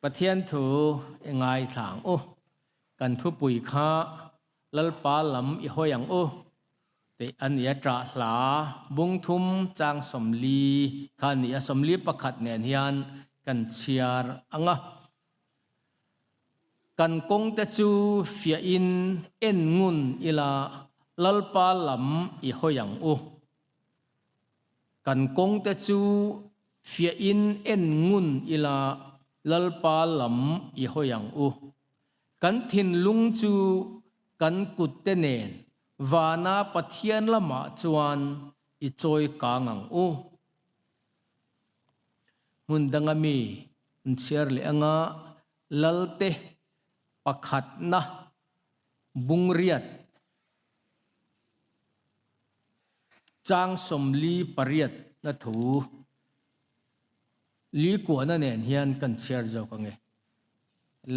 Pathian thu i ngaithla ang u. Kan thupui kha Lalpa lam i hawi ang u tih a ni a, ṭah hla bung thum chang 40 kha a ni a, 41 nen hian kan chhiar ang a. Kan kawngte chu fiahin en ngun ila Lalpa lam i hawi ang u. Kan kawngte chu fiahin en ngun ila Lalpa lam i hawi ang u. Kan thinlung chu kan kutte nen vana Pathian lamah chuan i chawi kang ang u. Hmun danga mi an chhiar leh anga Lalte pakhatna bungriat Chang 48 na thu li kuahna nen hian kan chhiar zawk ange.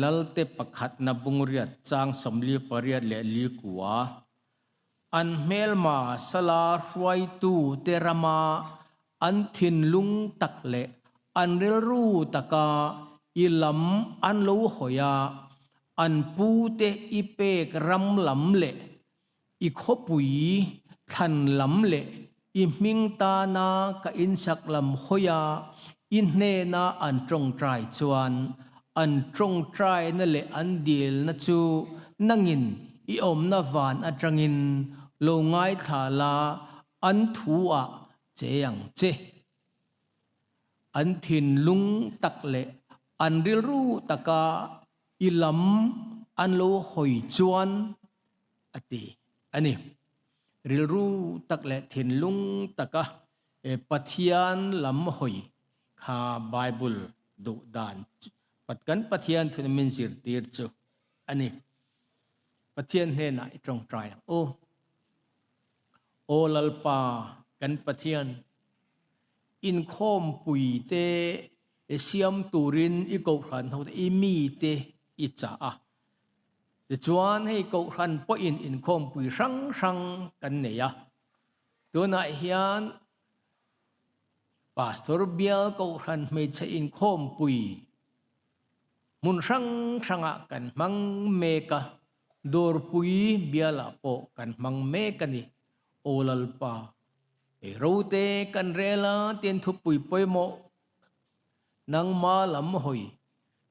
Lalte pakhatna bungriat chang 48 leh li kua an hmelma sala hruaitu te rama an thinlung tak leh an rilru taka i lam an lo hawi a, an pute i pek ram lam leh I khawpui thlan lam leh i hming tana ka insak lam hawia i hnena an tawngtai chuan an tawngtaina leh an dilna chu nangin i awmna van atangin lo ngaithla la, an thu ah che ang che. An thinlung tak leh an rilru taka i lam an lo hawi chuan a ti a ni. Rilru tak leh thinlung taka Pathian lam hawi kha Bible duh dan kan Pathian thuna min zirtir chu a ni. Pathian hnenah i tawngtai ang u. Aw Lalpa kan Pathian, inkhawmpui te I siam turin i kohhran hote i mite i chah a. Tichuan hei kohhran pawhin inkhawmpui hrang hrang kan nei a. Tunah hian Pastor bial kohhran hmeichhe inkhawmpui hmun hrang hrangah kan hmang mek a, Dawrpui bialah pawh kan hmang mek a ni. Aw Lalpa, Ei rote kan rel a tin thupui pawimawh nangma lam hawi,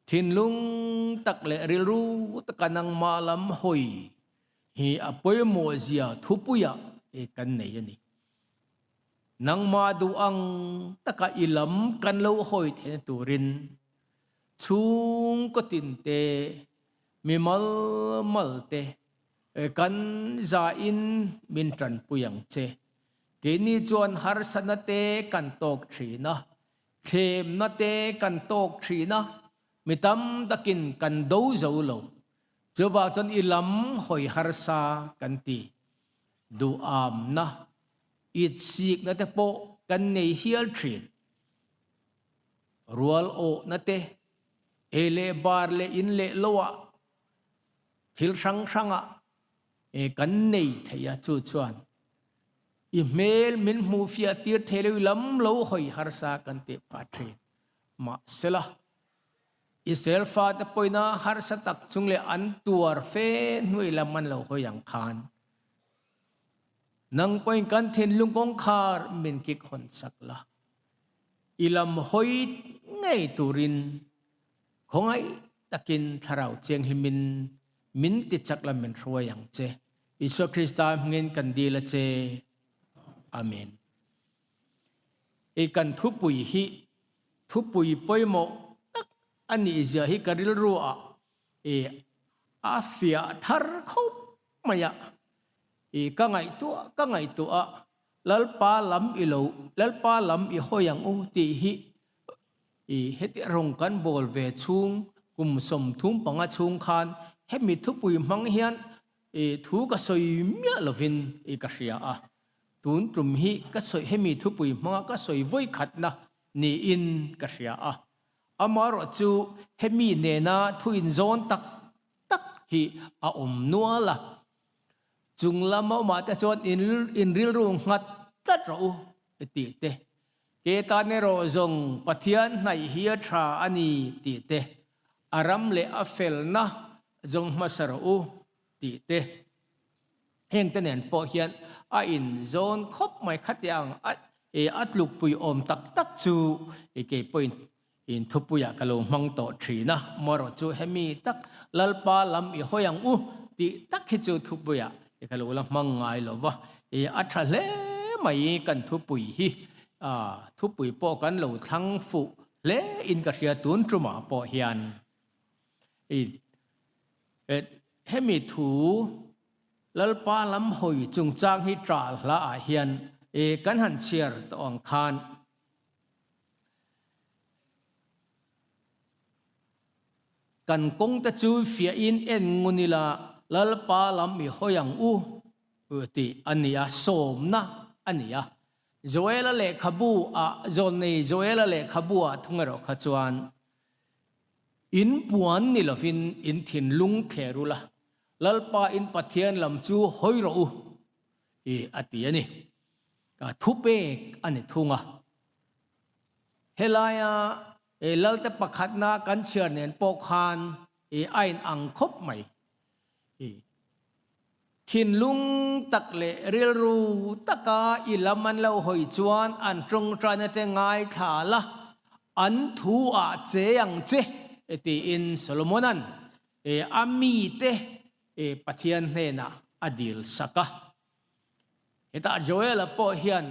thinlung tak leh rilru taka nangma lam hawi hi a pawimawh zia thupuiah kan nei a ni. Nangma duh ang taka i lam kan lo hawi theihna turin chhungkaw tinte, mi mal mal te Kan zain min tanpui ang che. Keini chuan harsatna te kan tawk thin a, thlemna te kan tawk thin a, mi tam takin kan do zo lo. Chuvang chuan i lam hawi harsa kan ti. Duhamna, itsikna te pawh kan nei hial thin. Rual awhna te, ei leh bar leh in leh loah Thil hrang hrangah kan nei thei a, chu chuan i hmel min hmuh fiah tir thei lo i lam lo hawi harsa kan tih phah thin. Mahsela, Israel fate pawina harsa tak chung leh an tuar fe hnuai lam an lo hawi ang khan nang pawhin kan thinlung kawngkhar min kik hawn sak la, i lam hawi ngei turin Khawngaih takin Thlarau Thianghlimin min ti chak la min hruai ang che. Isua Krista hmingin kan dil a che. Amen. I kan thupui hi thupui pawimawh tak a nih zia hi ka rilru ah i a fiah thar khawp mai a. I ka ngaihtuah ka ngaihtuah a Lalpa lam i lo Lalpa lam i hawi ang u tih hi I heti rawng kan bawl ve chhung kum 35 chhung khan hemi thupui hmang hian i thu ka sawi miah lovin i ka hria a. Tun tum hi ka sawi hemi thupui hmanga ka sawi vawi khatna niin ka hria a. Amaherawh chu hemi nena thu inzawn tak tak hi a awm nual a. Chung lama awmah te chuan in rilru nghat tlat rawh u tih te. Ke tan erawh zawng Pathian hnaih hi a tha a ni tih te. A ram leh a felna zawng hmasa rawh u tih te heng te nen pawh hian a inzawn khawp mai khatiang a a tlukpui awm tak tak chu kei pawhin in thupuiah ka lo hmang tawh thin a, marawh chu hemi tak Lalpa lam i hawi ang u tih tak hi chu thupuiah ka lo la hmang ngai lo va, a tha hle mai kan thupui hi thupui pawh kan lo thlang fuh hle in ka hria tun tumah pawh hian hemi thu Lalpa lam hawi chungchang hi ṭah hla ah hian kan han chhiar tawh ang khan Kan kawngte chu fiahin en ngun ila Lalpa lam i hawi ang u tih a ni a, sawmna a ni a. Joela lehkhabu ah, Zawlnei Joela lehkhabu ah thung erawh kha chuan, In puan ni lovin in thinlung thler ula, Lalpa in Pathian lam chu hawi rawh u, i a ti a ni. Ka thupek a ni thung a. Helaia Lalte pakhatna kan chhiar nen pawh khan a in ang khawp mai. Thinlung tak leh rilru taka i lam an lo hawi chuan an tawngtaina te ngaithla la, an thu ah che ang che tiin Solomona'n a mite Pathian hnenah a dil sak a. Hetah Joel-a pawh hian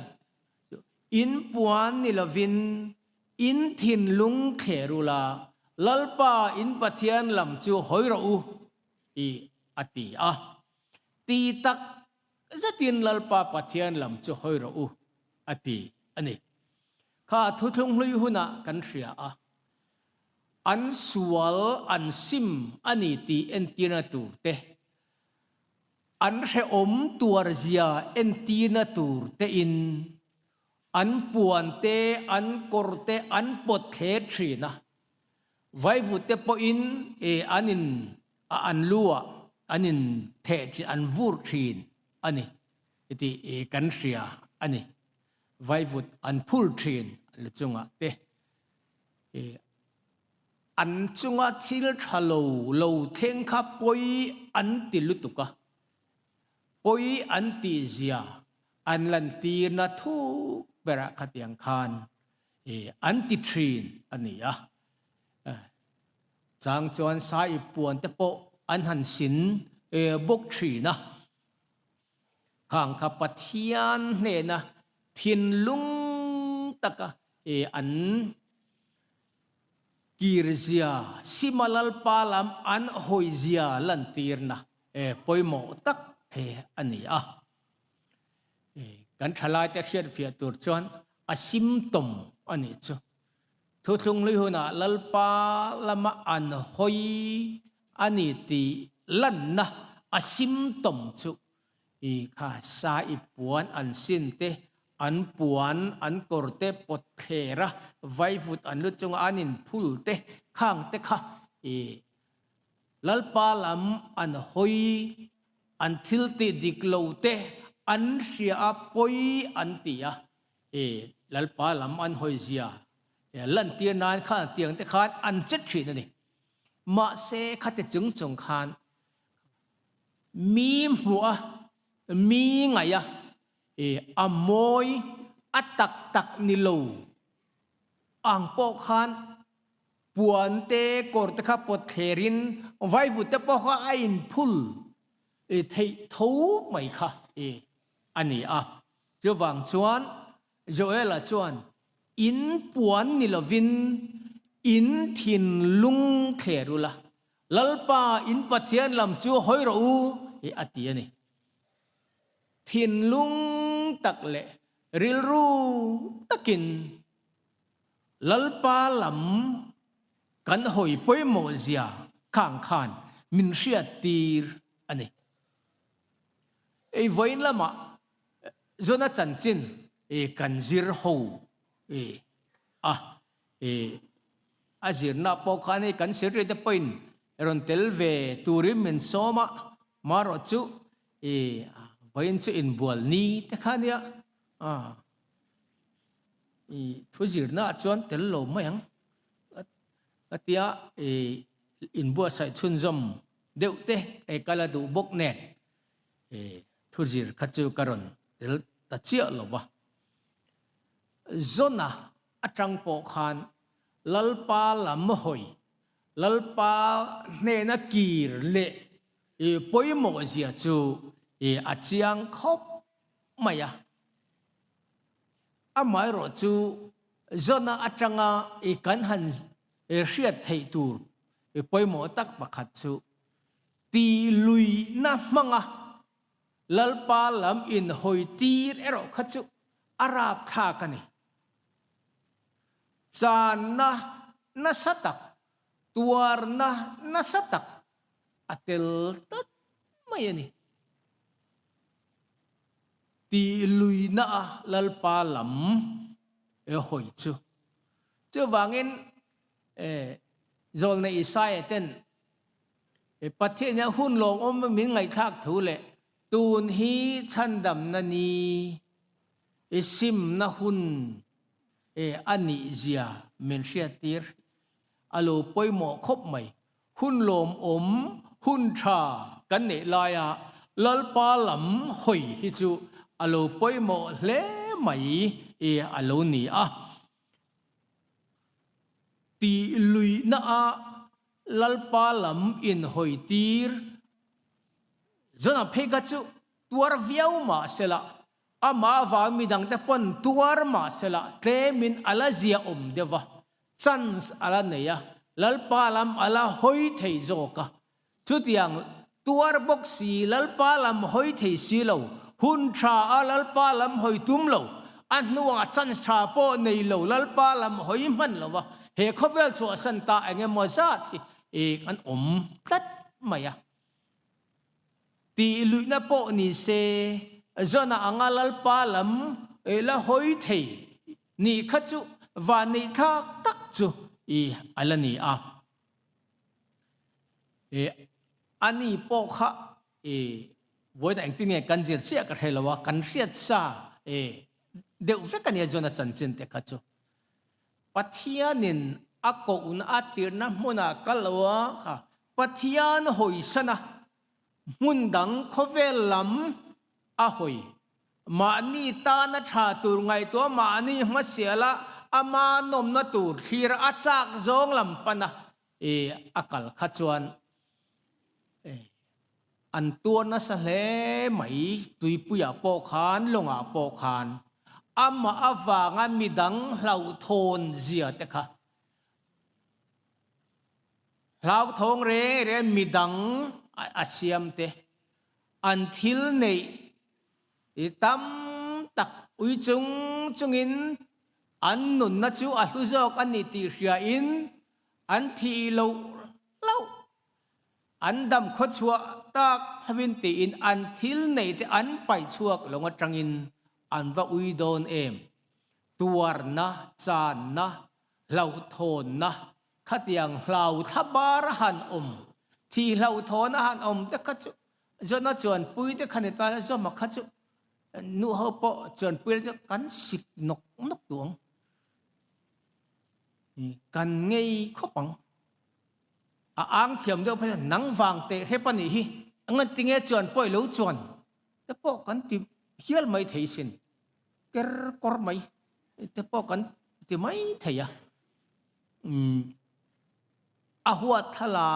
in puan ni lovin in thinlung thler ula, Lalpa in Pathian lam chu hawi rawh u tih a ti a. Ti tak zetin Lalpa Pathian lam chu hawi rawh u a ti a ni. Kha thuthlung hlui hunah kan hria a, an sual an sim a ni tih entirna tur te, An hrehawm tuar zia entirna tur tein an puan te, an kawr te an pawt thler thin a. Vaivut te pawhin e an in a an lu ah an in theh thin, an vur thin a ni tih e kan hria a ni. Vaivut an phur thin an lu chungah te e An chunga thil tha lo lo thleng kha pawi an ti lutuk a, pawi an tih zia an lantirna thuk berah khatiang khan an ti thin a ni a. Chang chuan sai puan te pawh an han sin bawk thin a. Khang kha Pathian hnena thinlung taka an Kirzia, Sima Lalpa lam an hawizia lantirna pawimawh tak a ni a. Kan thalaite hriatfiah tur chuan a symptom a nih chu. Thuthlung hlui hunah Lalpa lama an hawi a ni tih lanna a symptom chu I kha sa i puan an sin te, an puan, an kawr te pawt thler a, vaivut an lu chunga an in phul te, khang te kha i Lalpa lam an hawi, an thil tih dik lo te an hria a, pawi an ti a, i Lalpa lam an hawi zia lantir nan khan tiang te khan an che thin a ni. Mahse khati chung chung khan Mi hmuh a, mi ngaih a, i a mawi a tak tak ni lo ang pawh khan puan te kawr te kha pawt thler in vaivut te pawh kha a in phul i theih tho mai kha i a ni a. Chuvang chuan Joel-a chuan in puan ni lovin in thinlung thler ula, Lalpa in Pathian lam chu hawi rawh u hi a ti a ni. Thinlung tak leh rilru takin Lalpa lam kan hawi pawimawh zia khang khan min hriattir a ni. Ei vawiin lamah Jona chanchin kan zir ho a. I a zirna pawh khan hei kan sirri te pawhin rawn tel ve turin min sawm a, marawh chu i vawiin chu inbual ni te kha nia a i thu zirna ah chuan tel lo mai ang ka tia i. inbuatsaih chhunzawm deuh te e ka la duh bawk nen e thuzir kha chu ka rawn tel ta chiah lo va. Zona atang pawh khan Lalpa lam hawi, Lalpa hnena kir leh e pawimawh zia chu e a chiang khawp mai a. Amaherawh chu Zona atanga i kan han hriat theih tur pawimawh tak pakhat chu ti luihna hmanga Lalpa lam inhawi tir erawh kha chu a rapthlak a ni. Channa nasa tak, tuarna nasa tak a tel tlat mai a ni. Tih luihna a Lalpa lam e hawi chu. Chuvangin e Zawlnei Isaia ten e Pathian hian hun lawmawm min ngaihthlak thu leh tun hi chhandamna ni i simna hun e a nih zia min hriattir a lo pawimawh khawp mai. Hun lawmawm, hun tha kan neih laia Lalpa lam hawi hi chu a lo pawimawh hle mai i a lo ni a. Tih luihna a Lalpa lam inhawi tir zawn ang phei kha chu tuar viau mah sela, amah avang midangte pawn tuar mah sela tlemin a la ziaawm deuh va. Chance a la nei a, Lalpa lam a la hawi thei zawk a. Chutiang tuar bawk si, Lalpa lam hawi thei si lo, hun tha a Lalpa lam hawi tum lo, a hnuah chance tha pawh nei lo, Lalpa lam hawi hman lo a, he khawvel chhuahsan ta eng emaw zat hi kan awm tlat mai a. Tih luihna pawh ni se, Zona anga Lalpa lam la hawi thei nih kha chu vanneih thlak tak chu i a la ni a. E ani pawh kha e vawiin engtin nge kan zir chiah ka hre lo a, kan hriat sa e deuh vek a nia Zona chanchin te kha chu. Pathianin a kohna a tirhna hmunah kal lo a, Pathian hawisan a, hmun dang khawvel lam a hawi. Mahni tana tha tur ngaihtuah mahni hmasiala ama nawmna tur thlir a chak zawng lam pan a, i a kal kha chuan an tuar nasa hle mai. Tuipuiah pawh khan, lawngah pawh khan amah avanga midang hlauhthawn zia te kha Hlauthawng reng reng midang a siam te, an thil neih i tam tak ui chung chungin an nunna chu a hlu zawk a ni tih hriain an thih loh hlauh, an dam khawchhuah tak hlauhin tiin an thil neih te an paih chhuak lo atangin an va ui dawn em? Tuarna, channa, hlauhthawnna, Khatiang hlau thla bar a han awm, thih hlauhthawn a han awm te kha chu Jona chuan pui te kha ni ta a, Joma kha chu nu ho pawh chuan pui chu kan sik nawk nawk duh ang, kan ngei khawp ang. A ang thiam deuh phei chuan nang vang teh hrep a nih hi, enga tinge chuan pawh i lo chuan te pawh kan ti hial mai thei sin, ker kawr mai te pawh kan ti mai thei a. A huat thla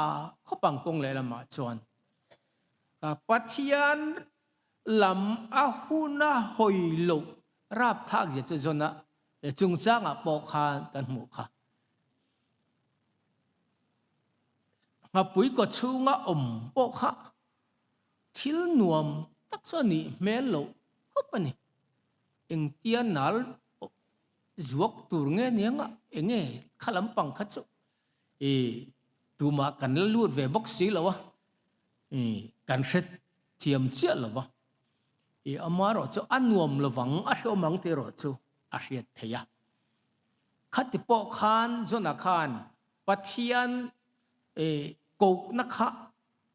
khawp ang kawng lehlamah chuan Pathian lam a hun a hawi loh rapthlak zia chu zawn a chungchangah pawh khan kan hmuh kha. Nghapui kaw chhunga awm pawh kha thil nuam tak chu a nih hmel loh khawp a ni. Engtia nal Zuak tur nge nia nga enge kha lampang kha chu i tumah kan la lut ve bawk si lo a, i kan hre thiam chiah lo va, i ama erawh chu a nuam lovang a hreawm ang tih erawh chu a hriat theih a. Khati pawh khan Jonah khan Pathian i kohna kha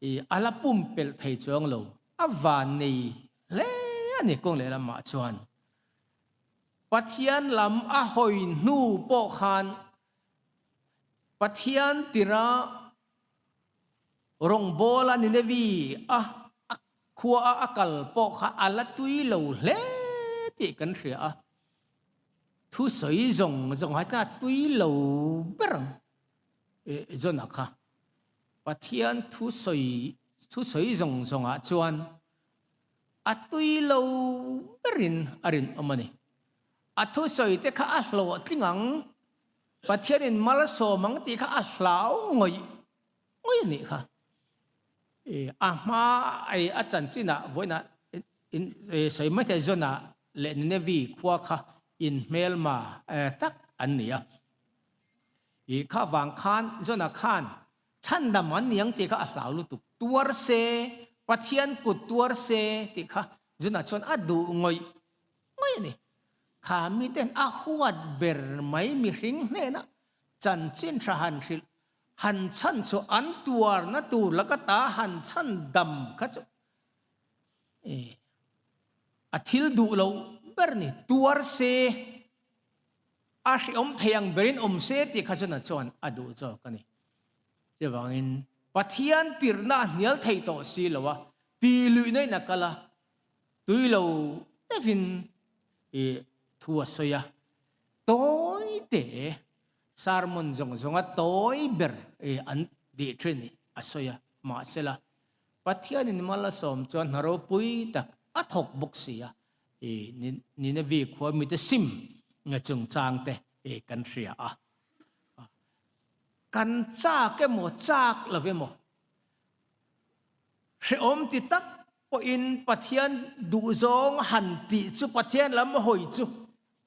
i a la pumpelh thei chuang lo, a van nei hle a ni kawng lehlamah chuan. Pathian lam a hawi hnu pawh khan Pathian tira Rawngbawla Ninevi a a khua a a kal pawh kha a la tui lo hle tih kan hria a. Thusawi zawng zawng ah chuan a tui lo ber ang Jonah kha. Pathian thusawi thusawi zawng zawng ah chuan a tui lo berin a rinawm a ni. A thusawi te kha a hlawhtling ang, Pathianin malsawm ang tih kha a hlau ngawih ngawih a nih kha. A hma ei a chanchinah vawiinah sawi mai thei Jonah leh Ninevi khua kha inhmelma tak an ni a. I kha vang khan Jonah khan chhandam an ni ang tih kha a hlau lutuk. Tuar se, Pathian kut tuar se tih kha Jonah chuan a duh ngawih ngawih a ni. Kha miten a huat ber mai mihring hnenah chanchin tha han hrilh han chhan chu an tuarna tur laka ta han chhan dam kha chu a thil duh lo ber ni. Tuar se a hreawm thei ang berin awm se tih kha chuan a chuan a duh zawk a ni. Chuvangin Pathian tirhna a hnial thei tawh si lo a, tih luihna in a kal a, tui lo deuhin i thu a sawi a, tawi te sermon zawng zawnga tawi ber i an tih thin i a sawi a, mahsela Pathianin mal a sawm chuan hna ropui tak a thawk bawk si a, i Ninevi khua mite sim nge chungchang te i kan hria a. Kan chak emaw chak lo emaw hrehawm ti tak pawhin Pathian duhzawng han tih chu Pathian lam hawi chu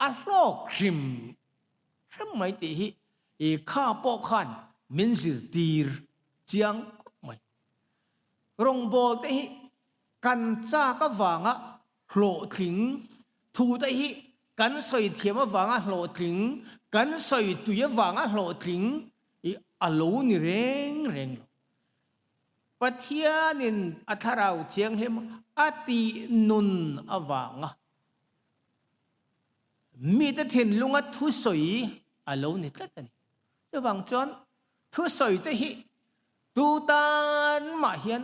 a hlawk hrim hrim mai tih hi i kha pawh khan min zirtir chiang khawp mai. Rawngbâwl te hi kan châk avânga hlawhtling, thu te hi kan sawi thiam avânga hlawhtling, kan sawi tui avânga hlawhtling i a lo ni reng reng lo. Pathianin a Thlarau Thianghlim a tih nun avânga mite thinlunga thusawi a lo ni tlat a ni. Chuvang chuan thusawi te hi tu tan mah hian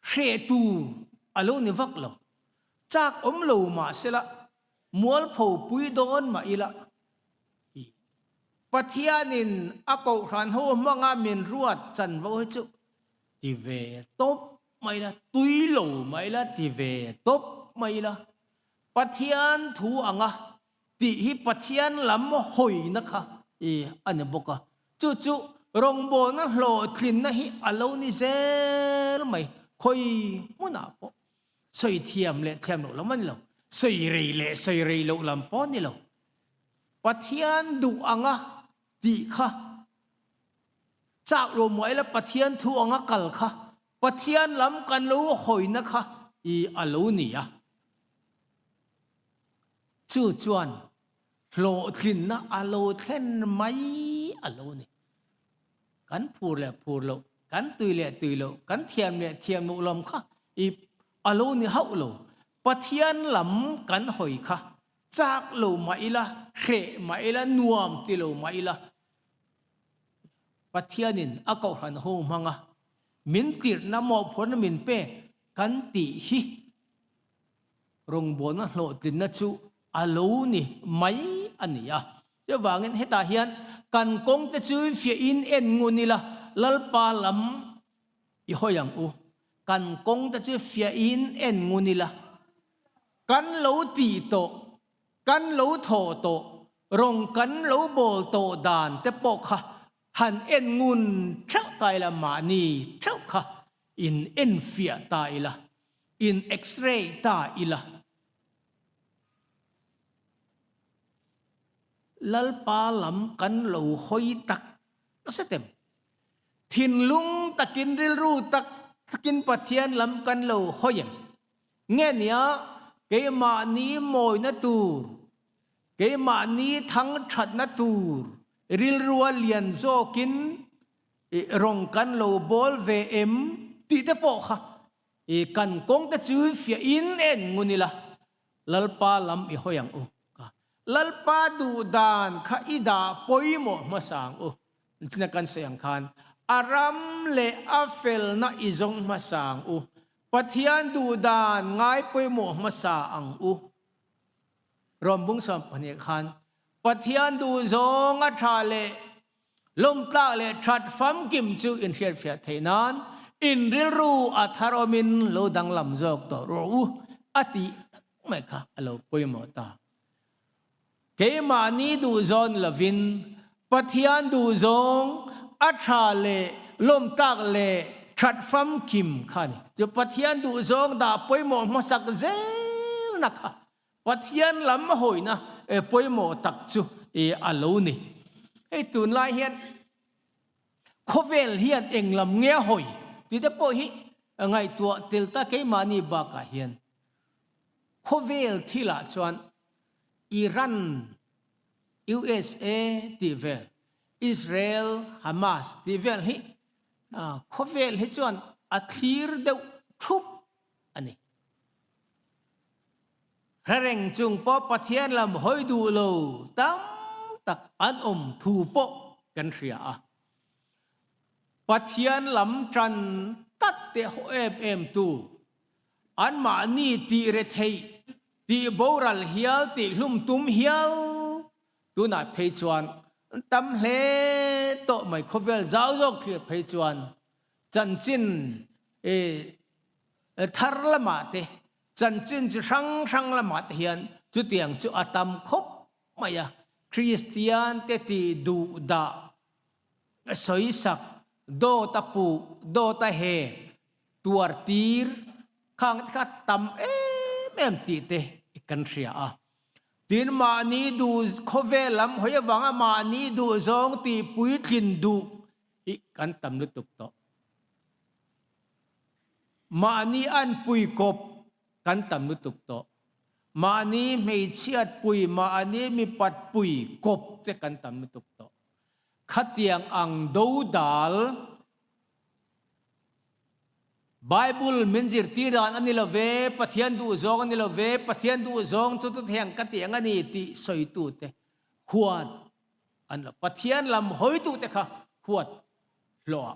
hreh tur a lo ni vak lo. Chak awm lo mah sela, mualpho pui dawn mah ila, Pathianin a kohhran ho hmanga min ruat chanvo hi chu ti ve tawp mai ila, tui lo mah ila ti ve tawp mai ila, Pathian thu anga tih hi Pathian lam hawina kha i a ni bawk a. Chu chu rawngbawlna hlawhtlinna hi a lo ni zel mai. Khawi hmunah pawh sawi thiam leh thiam loh lam a ni lo, sawi rei leh sawi rei loh lam pawh a ni lo. Pathian duh anga tih kha chak lo mah ila Pathian thu anga kal kha Pathian lam kan lo hawina kha i a lo ni a. Chu chuan hlawhtlinna a lo thlen mai a lo ni. Kan phur leh phur loh, kan tui leh tui loh, kan thiam leh thiam loh lam kha i a lo ni hauh lo. Pathian lam kan hawi kha chak lo mah ila, hreh mah ila, nuam ti lo mah ila, Pathianin a kohhran ho hmanga min tirhna mawhphurhna min pek kan tih hi rawngbawlna hlawhtlinna chu a lo ni mai a ni a. Chuvangin hetah hian kan kawngte chu fiahin en ngun ila, Lalpa lam i hawi ang u. Kan kawngte chu fiahin en ngun ila, kan lo tih tawh, kan lo thawh tawh, rawng kan lo bawl tawh dan te pawh kha han en ngun theuh ta ila, mahni theuh kha in enfiah ta ila. In x-ray ta ila. Lalpa lam kan lo hawi tak zet em? Thinlung takin rilru tak takin Pathian lam kan lo hawi em? Nge nia keimahni mawina tur, keimahni thangthatna tur rilrua lian zawkin rawng kan lo bawl ve em tih te pawh kha I kan kawng te chu fiah in en ngun ila, Lalpa lam i hawi ang u. Ka Lalpa duh dan kha i dah pawimawh hmasa ang u. Nichina kan sawi ang khan. A ram leh a felna i zawng hmasa ang u. Pathian duhdan ngai pawimawh hmasa ang u. Rom bung 12 khan Pathian duhzawng a tha leh lawmtlak leh that famkim chu inhriatfiah theih nan in rilru a thar awmin lo danglam zawk tawh rawh u a tih tak mai kha a lo pawimawh ta. Keimahni duhzawn lovin Pathian duhzawng a tha leh lawmtlak leh that famkim kha a ni. Chu Pathian duhzawng dah pawimawh hmasak zelna kha Pathian lam hawina pawimawh tak chu a lo ni. Hei tunlai hian khawvel hian eng lam nge a hawi tih te pawh hi ngaihtuah tel ta keimahni bakah hian khawvel thilah chuan Iran, USA tih vel, Israel, Hamas tih vel hi khawvel hi chuan a thlir deuh thup a ni. Hre reng chung pawh Pathian lam hawi duh lo tam tak an awm thu pawh kan hria a. Pathian lam tan tat te haw em em tu, anmahni tih retheih, tih boral hial, tih hlum tum hial tunah phei chuan an tam hle tawh mai. Khawvel zau zawk thlir phei chuan chanchin thar lamah te, chanchin chi hrang hrang lamah te hian chutiang chu a tam khawp mai a. Kristian te tih duh dah sawisak, dawt a puh, dawt a hek, tuar tir khang te kha tam em em tih te kan hria a. Tin, mahni duh khawvel lam hawi avanga mahni duh zawng tih puitlin duh hi kan tam lutuk tawh. Mahni an pui kawp kan tam lutuk tawh. Mahni hmeichhiat pui, mahni mipat pui kawp te kan tam lutuk tawh. Khatiang ang dodal Bible min zirtir dan a ni lo ve, Pathian duhzawng a ni lo ve, Pathian duhzawng chu chutiang ka tiang a ni tih sawitute huat an lo. Pathian lam hawitute kha huat hlawhah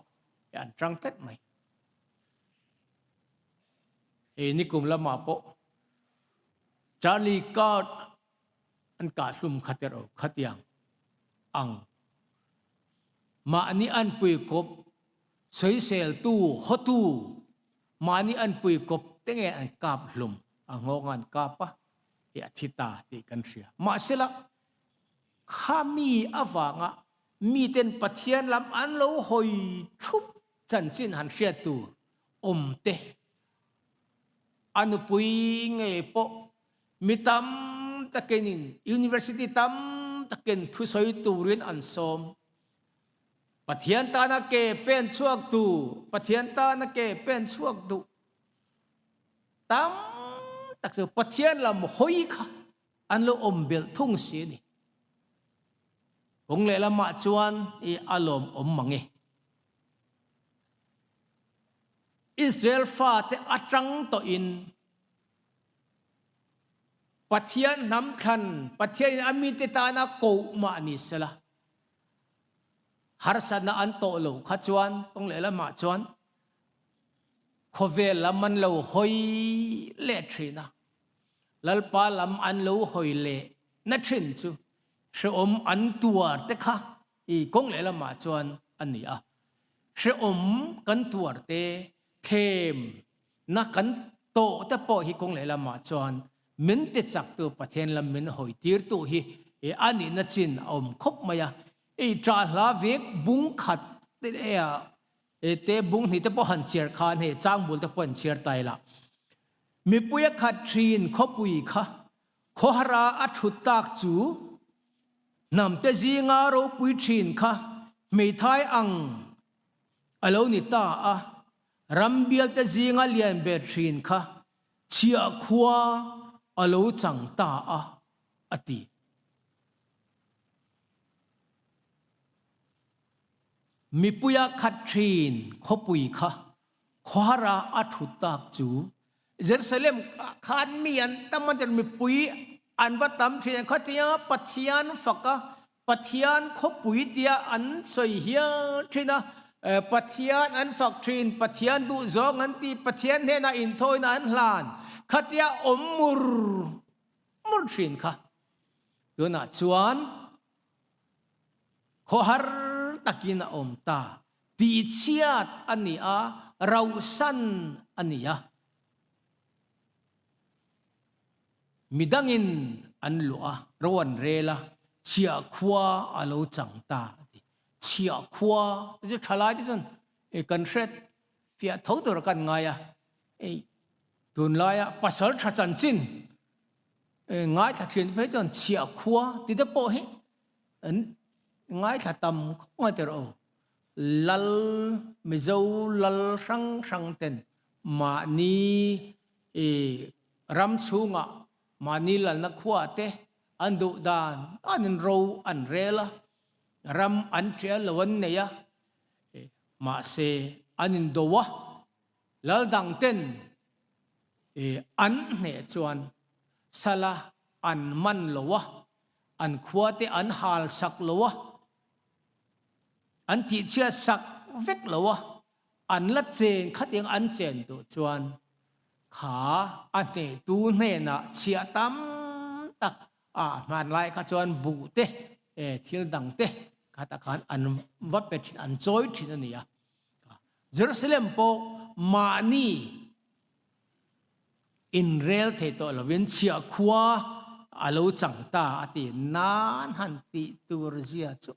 an tang tlat mai. Hei nikum lamah pawh Charlie Kirk an kah hlum kha ter o khatiang ang mahni an pui kawp soiseltu hotu mahni an pui kawp te nge an kap hlum a nghawng an kap a hi a thi ta tih kan hria. Mahsela khami avanga Miten Pathian lam an lo hawi thup chanchin han hriat tur awm te, a nupui ngei pawh mi tam takin in university tam takin thusawi turin an sawm. Pathian tana ke pen chhuak tu, Pathian tana ke pen chhuak duh tam tak chu Pathian lam hawi kha an lo awm belh thung si a ni. Kawng lehlamah chuan i a lawmawm mang e. Israel fate atang tawhin Pathian hnam thlan, Pathianin a mite tana koh mah ni sela, harsatna an tawh lo kha chuan kawng lehlamah chuan khawvel lam an lo hawi leh thin a. Lalpa lam an lo hawi leh na thin chu hrehawm an tuar te kha i kawng leh lamah chuan a ni a. Hrehawm kan tuar te, thlem na kan tawh te pawh hi kawng leh lamah chuan min ti chaktu Pathian lam min hawi tirtu hi a nihna chin a awm khawp mai a. I ṭah hla vek bung khat te bung hnih te pawh han chhiar khan hei changbul te pawh an chhiar ta ila. Mipui a khat thin khawpui kha khawhara a thut tak chu hnamte zinga ropui thin kha hmeithai ang a lo ni ta a, ram bialte zinga lian ber thin kha chhiah khua a lo chang ta a, a ti. Mipuia khat thin khawpui kha Khuara a thut tak chu Jerusalem ah khan mi an tam a mipui an va tam thin. Khatia Pathian faka Pathian khawpui tia an sawi hial thin a. Pathian an fak thin, Pathian duhzawng an ti, Pathian hnenah inthawina an hlan, khatia awm mur mur thin kha. Tunah chuan khawhar takin a awm ta, tihchhiat a ni a, rauhsan a ni a. Midangin an luah a, ro an rel a, chhiah khua a lo chang ta a ti. Chhiah khua te chu thalai te chuan kan hre fiah tho tur a kan ngai a, hei tunlaia pasal tha chanchin ngaithla thin phei chuan chhiah khua ti te pawh hi an ngaithla tam khawp ngai tir aw. Lal Mizo lal hrang hrang ten mahni ram chhungah mahni lalna khua te an duh dan danin ro an rel a, ram an tial lo an nei a, mahse an indo a, lal dang ten an hneh chuan sala an man lo a, an khua te an hal sak lo a, an tihchhiat sak vek lo a, An la chen khatiang an chen duh chuan kha a hnehtu hnenah chhiah tam tak a hmanlai kha chuan buh te thil dang te khatah khan an va pe thin, an chawi thin a ni a. Jerusalem pawh mahni inrel thei tawh lovin chhiah khua a lo chang ta a ti. Nan han tih tur zia chu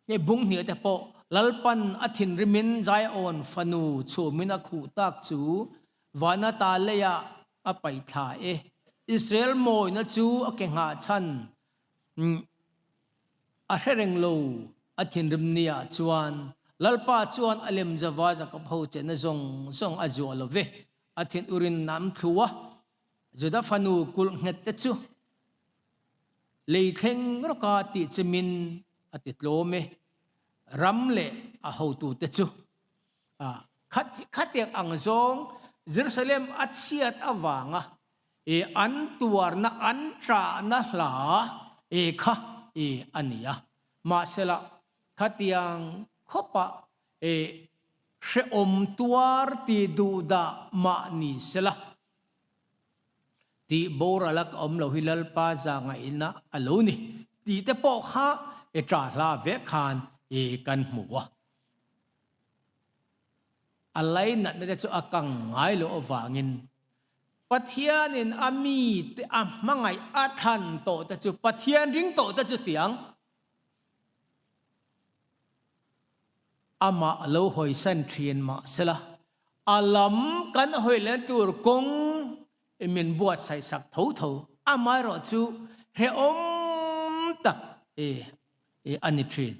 Hei bung hnih te pawh Lalpan a thinrimin Zion fanu chhumin a khuh tak chu vana ta leiah a paih thla e. Israel mawina chu a ke nghah chhan a hre reng lo. A thinrim niah chuan Lalpa chuan a lem zava Jakob ho chenna zawng zawng a zuah lo ve. A thin urin nam thlu a, Juda fanu kulh nghet te chu Lei thleng rawka tih chimin a ti tlawm e. Ram leh a hotute chu khatiang ang zawng Jerusalem a chhiat avanga an tuarna an ṭahna hla kha a ni a. Mahsela khatiang khawpah hrehawm tuar ti duhdah mah ni sela. Tih boral a ka awm lo hi Lalpa za ngaihna a lo ni tih te pawh kha i ṭah hla vek khan i kan hmu a. A lainatna te chu a kang ngai loh avangin Pathianin a mite a hmangaih a thlan tawh te chu Pathian ring tawh te chu tiang amah a lo hawisan ṭhin mahsela A lam kan hawi len tur kawng i min buatsaih sak tho tho. Amaherawh chu hrehawm tak i a ni thin.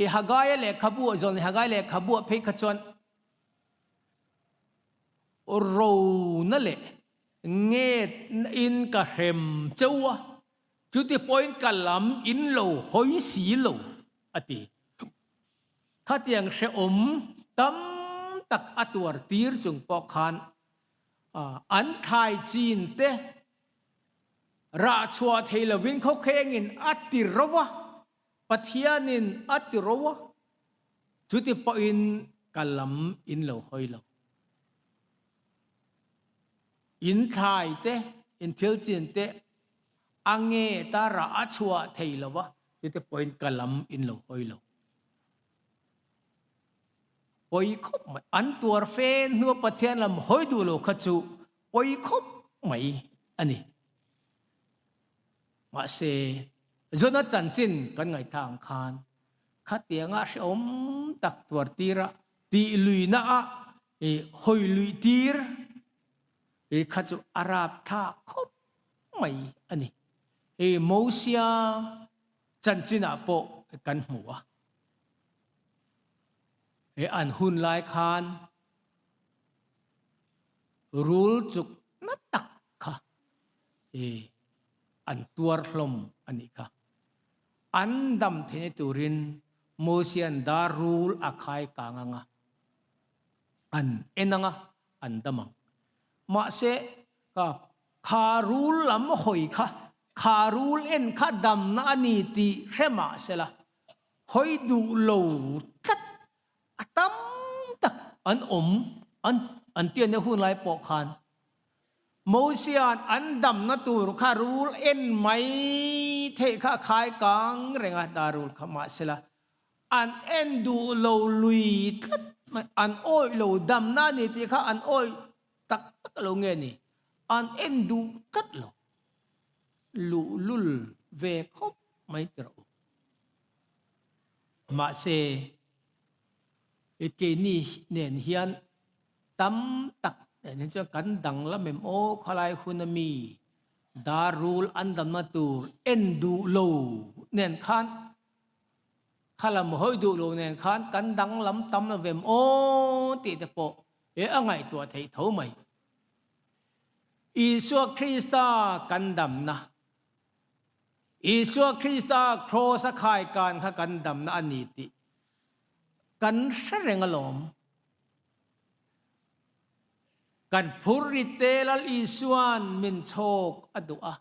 I Hagaia lehkhabu ah zawn Hagai lehkhabu ah phei kha chuan rona leh ngetna in ka hrem cheu a, chuti pawhin ka lam in lo hawi si lo a ti. Khatiang hrehawm tam tak a tuar tir chung pawh khan an thlai chin te rah chhuah thei lovin khawkhengin a ti ro a, Pathianin a ti ro a, chuti pawhin ka lam in lo hawi lo. In thlai te, in thil chin te a nge ta rah a chhuah thei lo a, Tute pawhin ka lam in lo hawi lo. Pawi khawp mai. An tuar fe hnua Pathian lam hawi duh lo kha chu pawi khawp mai a ni. Mahse, Jona chanchin kan ngaihthla ang khan khatianga hrehawm tak tuar tira tih luihna ah hawi luih tir kha chu a rapthlak khawp mai a ni. Hei Mosia chanchinah pawh kan hmu a. Hei an hun lai khan rul chuk na tak kha an tuar hlawm a nih kha. An dam theihna turin Mosia'n dar rul a khai kang anga an en anga an dam ang. Mahse ka Kha rul lam hawi kha, kha rul en kha damna a ni tih hre mah sela, Hawi duh lo tlat a tam tak an awm an an ti a nia hun lai pawh khan. Mosia'n an damna tur kha rul en mai theih kha a khai kang reng a, dar rul kha mahsela an en duh lo lui tlat mai, an awih lo damna a ni tih kha an awih tak tak lo nge ni, an en duh tlat lo. Luhlul ve khawp mai ti rawh u. Mahse, keini nen hian tam tak nen hian chuan kan danglam em aw khalai hun ami dar rul an damna tur en duh lo nen khan khalam hawi duh lo nen khan kan danglam tam lo vem aw tih te pawh he a ngaihtuah theih tho mai. Isua Krista kan damna Isua Krista kraws a khai kan kha kan damna a ni tih kan hre reng alawm. Kan phur ri te Lal Isua'n min chhawk a duh a.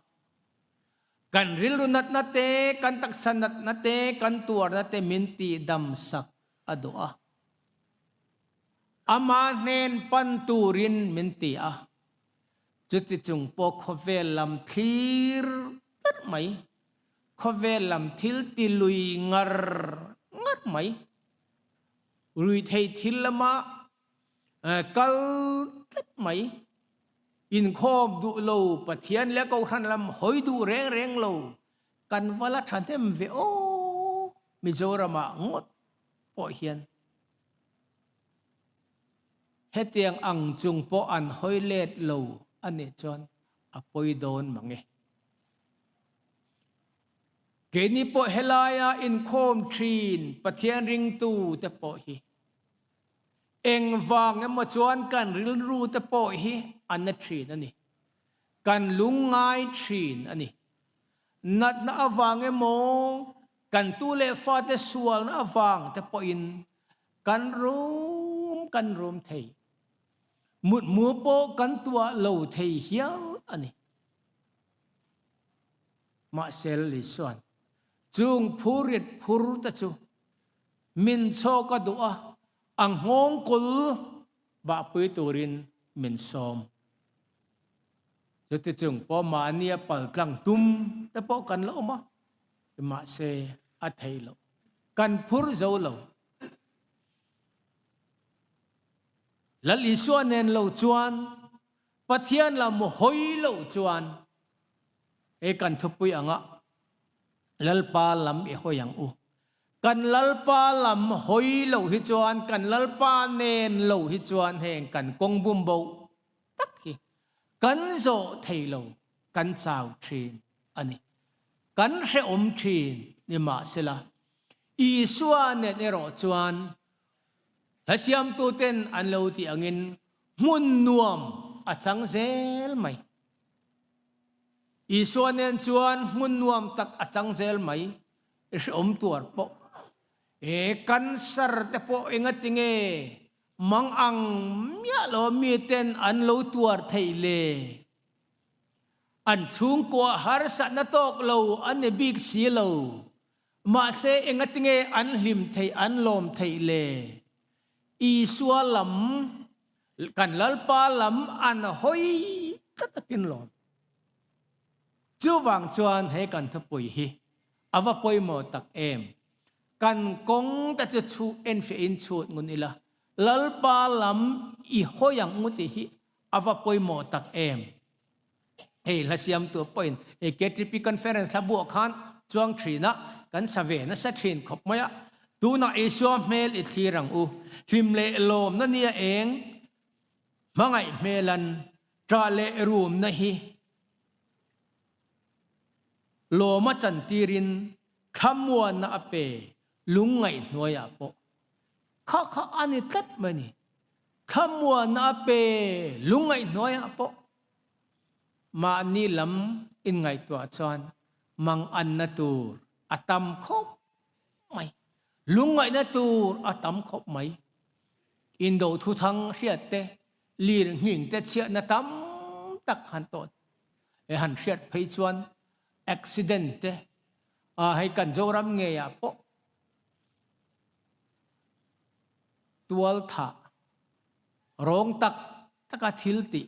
Kan rilru natna te, kan taksa natna te, kan tuarna te min tihdam sak a duh a. Ama hnen pan turin min ti a. Chuti chung pawh khawvel lam thlir tlat mai, khawvel lam thil ti lui ngar ngar mai, ruithei thil lama kal tlat mai, inkhawm duh lo, Pathian leh Kohhran lam hawi duh reng reng lo kan va la thahnem ve aw Mizoramah ngawt pawh hian. Hetiang ang chung pawh an hawi let lo a nih chuan a pawi dawn mang e. Keini pawh helaia inkhawm thin Pathian ringtu te pawh hi engvang emaw chuan kan rilru te pawh hi a na thin a ni. Kan lungngai thin a ni. Natna avang emaw kan tu leh fate sualna avang te pawhin Kan rum kan rum thei. Mutmu pawh kan tuah lo thei hial a ni. Mahse Lisuan chung phurit phur te chu min chhawk a duh a, a nghawng kul bahpui turin min sawm. Chuti chung pawh mahni a paltlang tum te pawh kan la awm a, mahse a thei lo. Kan phur zo lo. Lal Isua nen lo chuan Pathian lam hawi lo chuan he kan thupui anga Lalpa lam i hawi ang u. Kan Lalpa lam hawi lo hi chuan kan Lalpa nen lo hi chuan heng kan kawng bum bo tak hi kan zawh thei lo kan chau thin a ni. Kan hrehawm thin nimahsela Isua nen erawh chuan hla siamtuten an lo tih angin hmun nuam a chang zel mai. Isua nen chuan hmun nuam tak a chang zel mai. I hrehawm tuar pawh e cancer te pawh engatinge mang ang miah lo miten an lo tuar theih le? An chhungkua harsatna tawk lo an ni bik si lo. Mahse engatinge an hlim theih an lawm theih le? Isua lam, kan Lalpa lam an hawi tlat atin lawm. Chuvang chuan he kan thupui hi a va pawimawh tak em. Kan kawng te chu chhu enfiah in chhut ngun ila, Lalpa lam i hawi ang u tih hi A va pawimawh tak em? Hei hla siamtu pawhin hei KTP Conference hla buah khan chuang thin a, kan sa ve nasa thin khawp mai a. Tunah Isua hmel i thlir ang u. Hlim leh lawmna nia eng hmangaih hmelan ṭah leh rumna hi lawma chantirin thlamuanna a pe lungngaih hnuaiah pawh. Kha kha a ni tlat mai a ni. Thlamuanna a pe lungngaih hnuaiah pawh mahni lam inngaihtuah chuan manganna tur a tam khawp mai. Lungngaihna tur a tam khawp mai. Indo thuthang hriat te, lir nghing te chhiatna tam tak han tawh e han hriat phei chuan accident te, hei kan Zoram ngeiah pawh. Tualthah rawng tak taka thil tih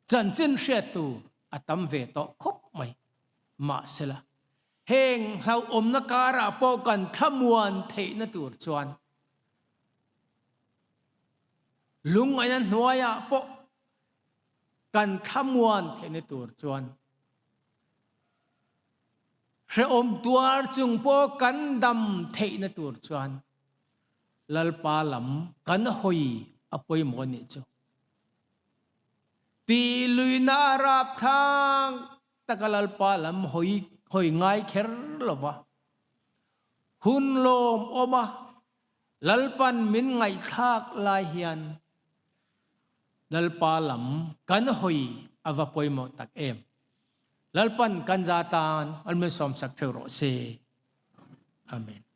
chanchin hriat tur a tam ve tawh khawp mai. Mahsela, heng hlauhawmna karah pawh kan thlamuan theihna tur chuan lungngaihna hnuaiah pawh kan thlamuan theihna tur chuan hrehawm tuar chung pawh kan dam theihna tur chuan Lalpa lam kan hawi a pawimawh nih chu. Tih luihna a rapthlak taka Lalpa lam hawi hawi ngai kher lova hun lawm awm a Lalpan min ngaihthlak lai hian Lalpa lam kan hawi a va pawimawh tak em. Lalpan kan za tan an min sawmsak theuh rawh se. Amen.